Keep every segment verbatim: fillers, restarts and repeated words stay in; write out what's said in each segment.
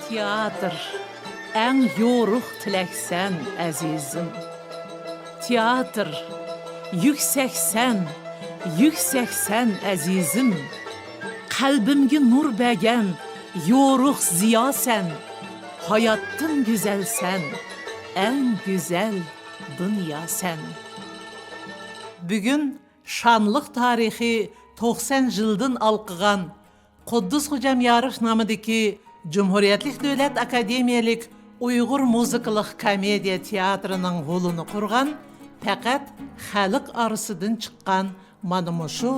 تىياتىر، ئەڭ يورۇق تىلەكسەن، ئەزىزىم. تىياتىر، يۈكسەكسەن، يۈكسەكسەن، ئەزىزىم. قەلبىمگە نۇر بەرگەن يورۇق زىياسەن. ھاياتتىن گۈزەلسەن، ئەڭ گۈزەل دۇنياسەن. بۈگۈن شانلىق تارىخى توقسان يىلدىن ھالقىغان قۇددۇس خوجامياروف نامىدىكى جۇمھۇرىيەتلىك دۆلەت ئاكادېمىيەلىك ئۇيغۇر مۇزىكىلىق كومېدىيە تىياتىرىنىڭ ھولىنى قۇرغان پەقەت خەلق ئارىسىدىن چىققان مانا مۇشۇ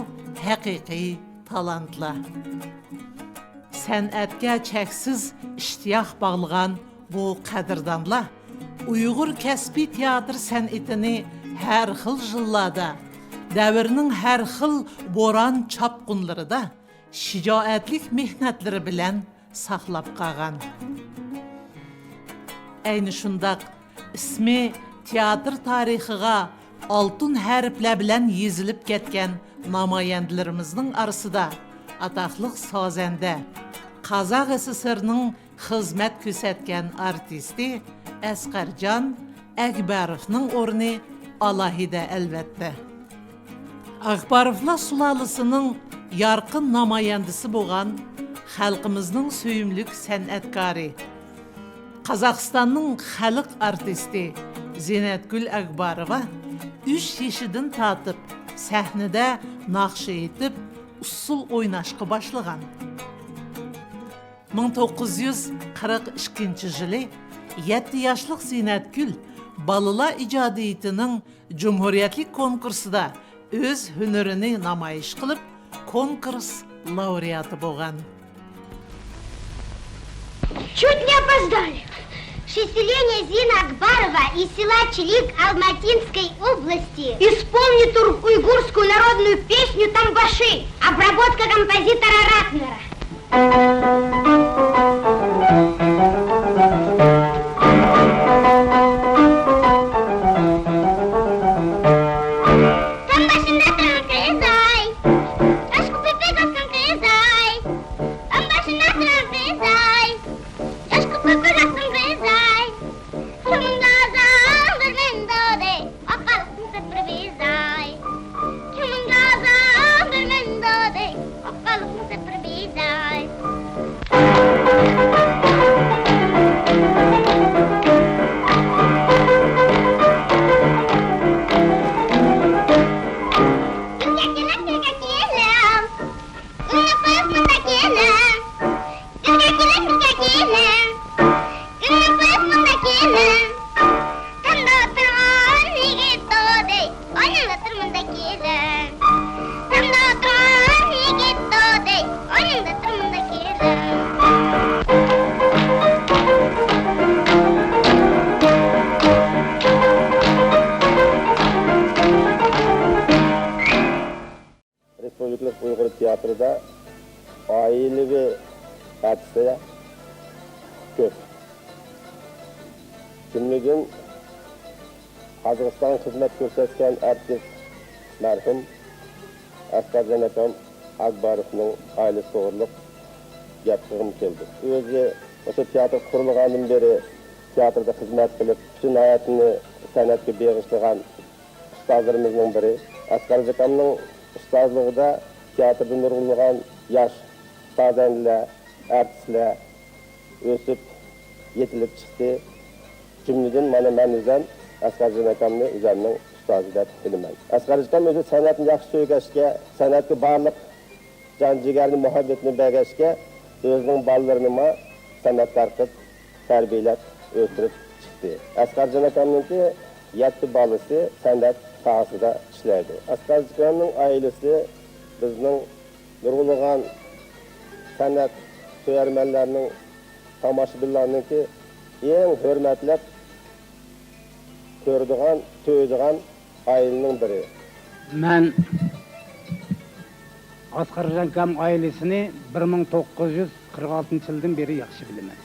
ھەقىقىي تالانتلار. سەنئەتكە چەكسىز ئىشتىياق باغلىغان بۇ قەدىردانلار ئۇيغۇر كەسپىي تىياتىر سەنئىتىنى ھەر خىل يىللاردا، دەۋرنىڭ ھەر خىل بوران چاپقۇنلىرىدا شىجائەتلىك مېھنەتلىرى بىلەن ساقلاپ قالغان. ئەينى شۇنداق ئىسمى تىياتىر تارىخىغا ئالتۇن ھەرپلەر بىلەن يېزىلىپ كەتكەن نامايەندىلىرىمىزنىڭ ئارىسىدا ئاتاقلىق سازەندە، قازاق ئەسسىسېرنىڭ خىزمەت كۆرسەتكەن ئارتىستى ئەسقەرجان ئەكبەروفنىڭ ئورنى ئالاھىدە، ئەلۋەتتە. ئاكباروفلار سۇلالىسىنىڭ يارقىن نامايەندىسى بولغان خەلقىمىزنىڭ سۆيۈملۈك سەنئەتكارى، قازاقىستاننىڭ خەلق ئارتىستى زىننەتگۈل ئاكباروۋا ئۈچ يېشىدىن تارتىپ سەھنىدە ناخشا ئېيتىپ، ئۇسسۇل ئويناشقا باشلىغان. مىڭ توققۇز يۈز قىرىق ئىككىنچى يىلى يەتتە ياشلىق زىننەتگۈل بالىلار ئىجادىيىتىنىڭ جۇمھۇرىيەتلىك كونكۇرسىدا ئۆز ھۈنىرىنى نامايىش قىلىپ، كونكۇرس لاۋرېئاتى بولغان. Чуть не опоздали. Шестилетняя Зина Акбарова из села Чилик Алматинской области исполнит ур-, уйгурскую народную песню «Тамбаши». Обработка композитора Ратнера. تام باشىندا تۇرغان قىزاي، تاشقى پېپى قاسقان قىزاي. تام باشىندا تۇرغان قىزاي، تاشقى پېپى قاسقان قىزاي. كىمگە زاڭ بېرىمەن دېدى، ئاققانلىقتىن سەپرى بىزاي. كىمگە زاڭ بېرىمەن دېدى، ئاققانلىقتىن سەپرى بىزاي. گۈلگە كېلىڭ، گۈلگە كېلىڭ. گۈلنى قويۇپ مۇندا كېلىڭ. گۈلگە كېلىڭ، گۈلگە كېلىڭ. گۈلنى قويۇپ مۇندا كېلىڭ. تامدا ئولتۇرغان يىگىت دېدى، ئويناڭلار مۇندا كېلىڭ. تامدا ئولتۇرغان يىگىت دېدى، ئويناڭلار مۇندا كېلىڭ. رېسپۇبلىكىلىق ئۇيغۇر تىياتىرىدا ئائىلىۋى ئارتىسلار كۆپ. جۈملىدىن قازاقىستانغا خىزمەت كۆرسەتكەن ئارتىس مەرھۇم ئەسقەرجان ئاكام ئاكباروفنىڭ ئائىلىسى توغرىلىق گەپ قىلغۇم كەلدى. ئۆزى مۇشۇ تىياتىر قۇرۇلغاندىن بېرى تىياتىردا خىزمەت قىلىپ، پۈتۈن ھاياتىنى سەنئەتكە بېغىشلىغان ئۇستازلىرىمىزنىڭ بىرى. ئەسقەر زىكامنىڭ ئۇستازلىقىدا تىياتىردا نۇرغۇنلىغان ياش سازەندىلەر، ئارتىسلار ئۆسۈپ، يېتىلىپ چىقتى. جۈملىدىن مانا مەن ئۆزەم ئەسقەرجان ئاكامنى ئۆزەمنىڭ ئۇستازى دەپ بىلىمەن. ئەسقەرجان ئاكام ئۆزى سەنئەتنى ياخشى سۆيگەچكە، سەنئەتكە بارلىق جان جىگەرنى، مۇھەببىتىنى بەرگەچكە، ئۆزىنىڭ بالىلىرىنىمۇ سەنئەتكار قىلىپ، تەربىيەلەپ، ئۆستۈرۈپ چىقتى. ئەسقەرجان ئاكامنىڭكى يەتتە بالىسى سەنئەت ساھەسىدە ئىشلەيدۇ. ئەسقەرجان ئاكامنىڭ ئائىلىسى بىزنىڭ نۇرغۇنلىغان سەنئەت سۆيەرمەنلەرنىڭ، تاماشىبىنلارنىڭكى ئەڭ ھۆرمەتلەپ كۆرىدىغان، سۆيىدىغان ئائىلىنىڭ بىرى. مەن ئەسقەرجان ئاكام ئائىلىسىنى بىر مىڭ توققۇز يۈز قىرىق ئالتىنچى يىلدىن بېرى ياخشى بىلىمەن.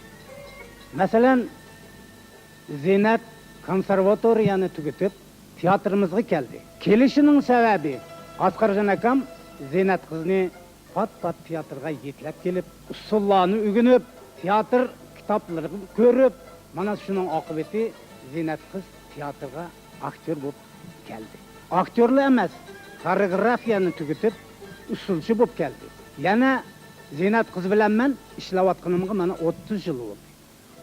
مەسىلەن، زىننەت كونسېرۋاتورىيەنى تۈگىتىپ، تىياتىرىمىزغا كەلدى. كېلىشىنىڭ سەۋەبى، ئەسقەرجان ئاكام زىننەت قىزنى پات-پات تىياتىرغا يېتىلەپ كېلىپ، ئۇسسۇللارنى ئۆگىنىپ، تىياتىر كىتابلىرىنى كۆرۈپ، مانا شۇنىڭ ئاقىۋىتى زىننەت قىز تىياتىرغا ئاكتيور بولۇپ كەلدى. ئاكتيورلا ئەمەس، خورېئوگرافىيەنى تۈگىتىپ، ئۇسسۇلچى بولۇپ كەلدى. يەنە زىننەت قىز بىلەن مەن ئىشلەۋاتقىنىمغا مانا ئوتتۇز يىل بولدى.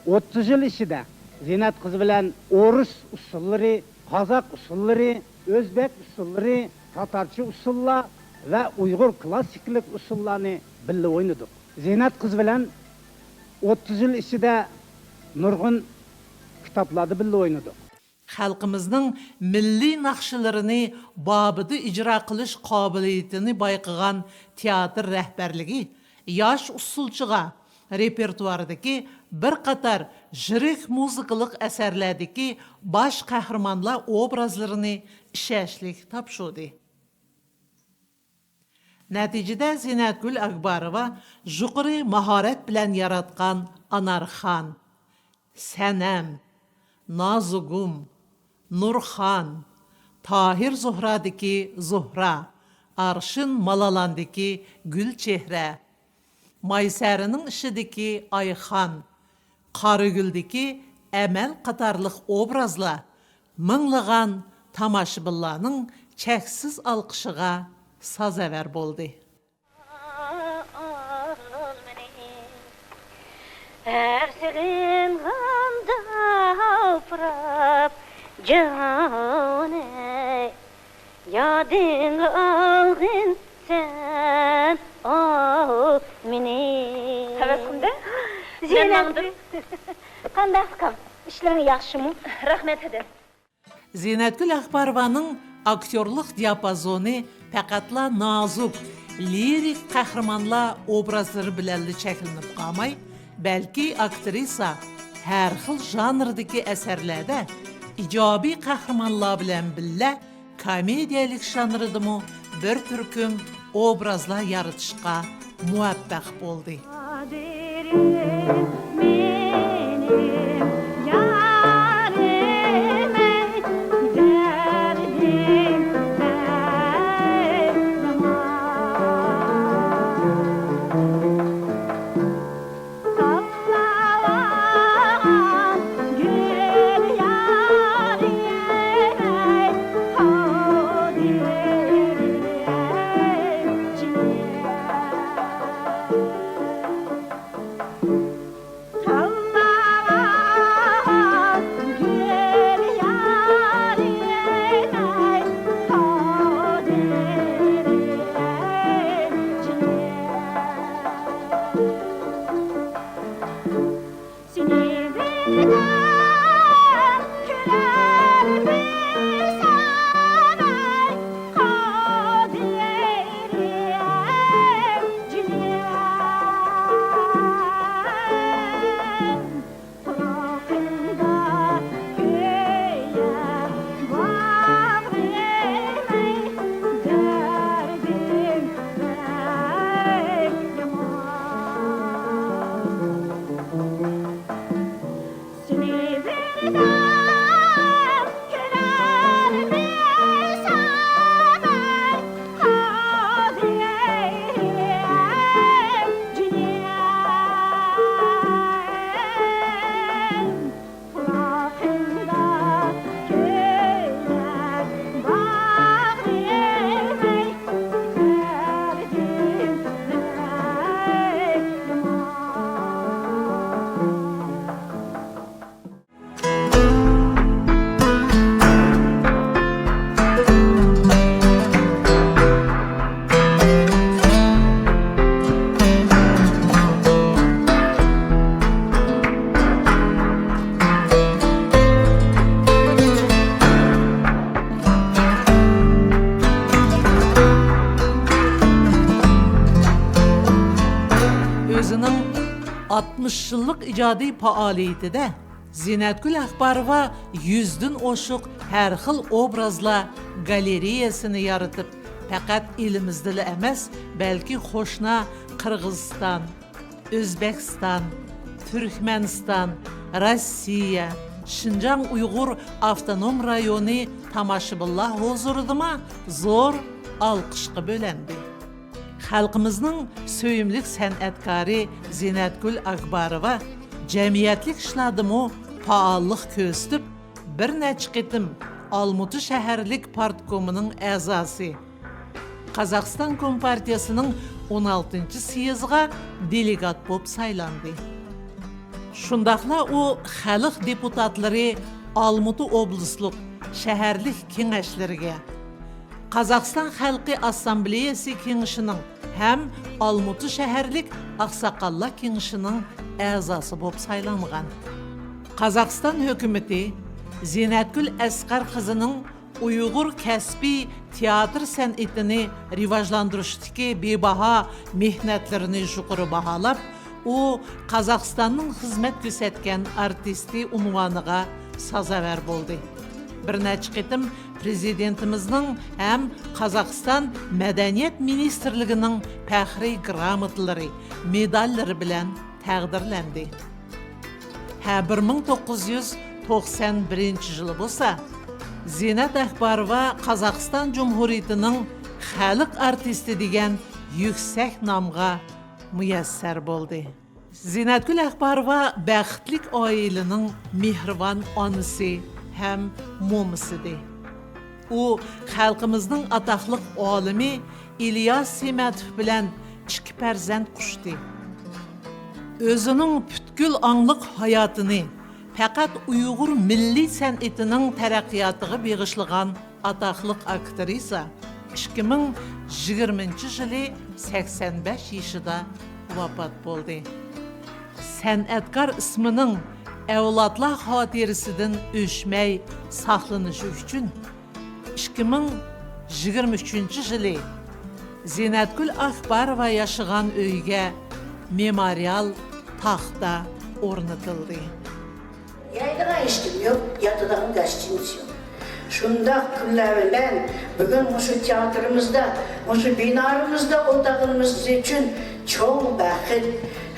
ئوتتۇز يىل ئىچىدە زىننەت قىز بىلەن ئورۇس ئۇسسۇللىرى، قازاق ئۇسسۇللىرى، ئۆزبەك ئۇسسۇللىرى، تاتارچە ئۇسسۇللار ۋە ئۇيغۇر كلاسسىكلىق ئۇسسۇللارنى بىللە ئوينىدۇق. زىننەت قىز بىلەن ئوتتۇز يىل ئىچىدە نۇرغۇن كىتابلاردا بىللە ئوينىدۇق. خەلقىمىزنىڭ مىللىي ناخشىلىرىنى بابىدا ئىجرا قىلىش قابىلىيىتىنى بايقىغان تىياتىر رەھبەرلىكى ياش ئۇسسۇلچىغا رېپېرتوارىدىكى بىر قاتار يىرىك مۇزىكىلىق ئەسەرلەردىكى باش قەھرىمانلار ئوبرازلىرىنى ئىشەنچلىك تاپشۇردى. نەتىجىدە زىننەتگۈل ئاكباروۋا يۇقىرى ماھارەت بىلەن ياراتقان ئانارخان، سەنەم، نازۇگۇم، نۇرخان، تاھىر زوھرادىكى زوھرا، ئارشىن مالالاندىكى گۈلچېھرە، مايسەرىنىڭ ئىشىدىكى ئايخان، قارىگۈلدىكى ئەمەل قاتارلىق ئوبرازلار مىڭلىغان تاماشىبىنلارنىڭ چەكسىز ئالقىشىغا سازاۋەر بولدى. ھەر سېغىنغاندا پۇراپ جانىم، يادىڭغا ئالغىن سەن ئاۋۇ مېنى. ھەۋەس قىلدى. مەن زىننەت، ماڭدىم. قانداق ئۇكام؟ ئىشلىرىڭ ياخشىمۇ؟ رەھمەت، ھەدە. زىننەتگۈل ئاكباروۋانىڭ ئاكتيورلۇق دىياپازونى پەقەتلا نازۇك، لىرىك قەھرىمانلار ئوبرازلىرى بىلەنلا چەكلىنىپ قالماي، بەلكى ئاكترىسا ھەر خىل ژانىردىكى ئەسەرلەردە ئىجابىي قەھرىمانلار بىلەن بىللە كومېدىيەلىك ژانىرىدىمۇ بىر تۈركۈم ئوبرازلار يارىتىشقا مۇۋەپپەق بولدى. قادىرىم مېنىڭ يارىم ئەي، دەردىم دەرمان. سېنى بىردەم كۆرەلمىسەم، ئەي قادىرىم، جېنىم. پۇراقىڭدا كۆيەر باغرىم، ئەي دەردىم بەك يامان. سېنى بىردەم كۆرەلمىسەم، ئەي قادىرىم، جېنىم. پۇراقىڭدا كۆيەر باغرىم، ئەي دەردىم بەك يامان. ئۆزىنىڭ ئاتمىش يىللىق ئىجادىي پائالىيىتىدە زىننەتگۈل ئاكباروۋا يۈزدىن ئوشۇق ھەر خىل ئوبرازلار گالېرېيەسىنى يارىتىپ، پەقەت ئېلىمىزدىلا ئەمەس، بەلكى قوشنا قىرغىزىستان، ئۆزبېكىستان، تۈركمەنىستان، روسىيە، شىنجاڭ ئۇيغۇر ئاپتونوم رايونى تاماشىبىنلار ھۇزۇرىدىمۇ زور ئالقىشقا بۆلەندى. خەلقىمىزنىڭ سۆيۈملۈك سەنئەتكارى زىننەتگۈل ئاكباروۋا جەمئىيەتلىك ئىشلاردىمۇ پائاللىق كۆرسىتىپ، بىر نەچچە قېتىم ئالمۇتا شەھەرلىك پارتكومىنىڭ ئەزاسى، قازاقىستان كومپارتىيەسىنىڭ ئون ئالتىنچى سيېزىغا دېلېگات بولۇپ سايلاندى. شۇنداقلا ئۇ خەلق دېپۇتاتلىرى ئالمۇتا ئوبلاستلىق، شەھەرلىك كېڭەشلىرىگە، قازاقىستان خەلقى ئاسسامبلېيەسى كېڭىشىنىڭ ھەم ئالمۇتا شەھەرلىك ئاقساقاللار كېڭىشىنىڭ ئەزاسى بولۇپ سايلانغان. قازاقىستان ھۆكۈمىتى زىننەتگۈل ئەسقەر قىزىنىڭ ئۇيغۇر كەسپىي تىياتىر سەنئىتىنى رىۋاجلاندۇرۇشتىكى بىباھا مېھنەتلىرىنى يۇقىرى باھالاپ، ئۇ قازاقىستاننىڭ خىزمەت كۆرسەتكەن ئارتىستى ئۇنۋانىغا سازاۋەر بولدى. بىر نەچچە قېتىم پىرېزىدېنتىمىزنىڭ ھەم قازاقىستان مەدەنىيەت مىنىستىرلىكىنىڭ پەخرىي گراموتىلىرى، مېداللىرى بىلەن تەقدىرلەندى. ھە، بىر مىڭ توققۇز يۈز توقسان بىرىنچى يىلى بولسا، زىننەت ئەكباروۋا قازاقىستان جۇمھۇرىيىتىنىڭ خەلق ئارتىستى دېگەن يۈكسەك نامغا مۇيەسسەر بولدى. زىننەتگۈل ئەكباروۋا بەختلىك ئائىلىنىڭ مېھرىبان ئانىسى ھەم مومىسىدى. ئۇ خەلقىمىزنىڭ ئاتاقلىق ئالىمى ئىلياس سېمەتوف بىلەن ئىككى پەرزەنت قۇچتى. ئۆزىنىڭ پۈتكۈل ئاڭلىق ھاياتىنى پەقەت ئۇيغۇر مىللىي سەنئىتىنىڭ تەرەققىياتىغا بېغىشلىغان ئاتاقلىق ئاكترىسا ئىككى مىڭ يىگىرمىنچى يىلى سەكسەن بەش يېشىدا ۋاپات بولدى. سەنئەتكار ئىسمىنىڭ ئەۋلادلار خاتىرىسىدىن ئۆچمەي ساقلىنىشى ئۈچۈن، ئىككى مىڭ يىگىرمە ئۈچىنچى يىلى زىننەتگۈل ئاكباروۋا ياشىغان ئۆيگە مېمورىيال تاختا ئورنىتىلدى. يەيدىغان ھېچكىم يوق، ياتىدىغان گاشتىنىسى يوق. شۇنداق كۈنلەر بىلەن بۈگۈن مۇشۇ تىياتىرىمىزدا، مۇشۇ بىنارىمىزدا ئولتۇرغىنىمىز ئۈچۈن چوڭ بەخت.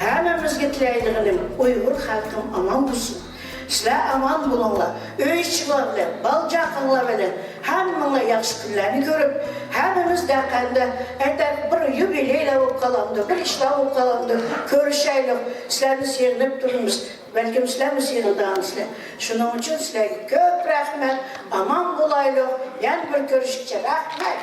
ھەممىمىزگە تىلەيدىغىنىم، ئۇيغۇر خەلقىم ئامان بولسۇن. سىلەر ئامان بولۇڭلار. ئۆي ئىچىڭلار بىلەن، بالا-چاقاڭلار بىلەن ھەممىڭلار ياخشى كۈنلەرنى كۆرۈپ، ھەممىمىز دەقەندە ئەتەك بىر يۇبىلېيلار بولۇپ قالامدۇ، بىر ئىشلار بولۇپ قالامدۇ، كۆرۈشەيلۇق. سىلەرنى سېغىنىپ تۇرىمىز. بەلكىم سىلەرمۇ سېغىنىدىغانسىلەر. شۇنىڭ ئۈچۈن سىلەرگە كۆپ رەھمەت. ئامان بولايلۇق. يەنە بىر كۆرۈشكىچە رەھمەت.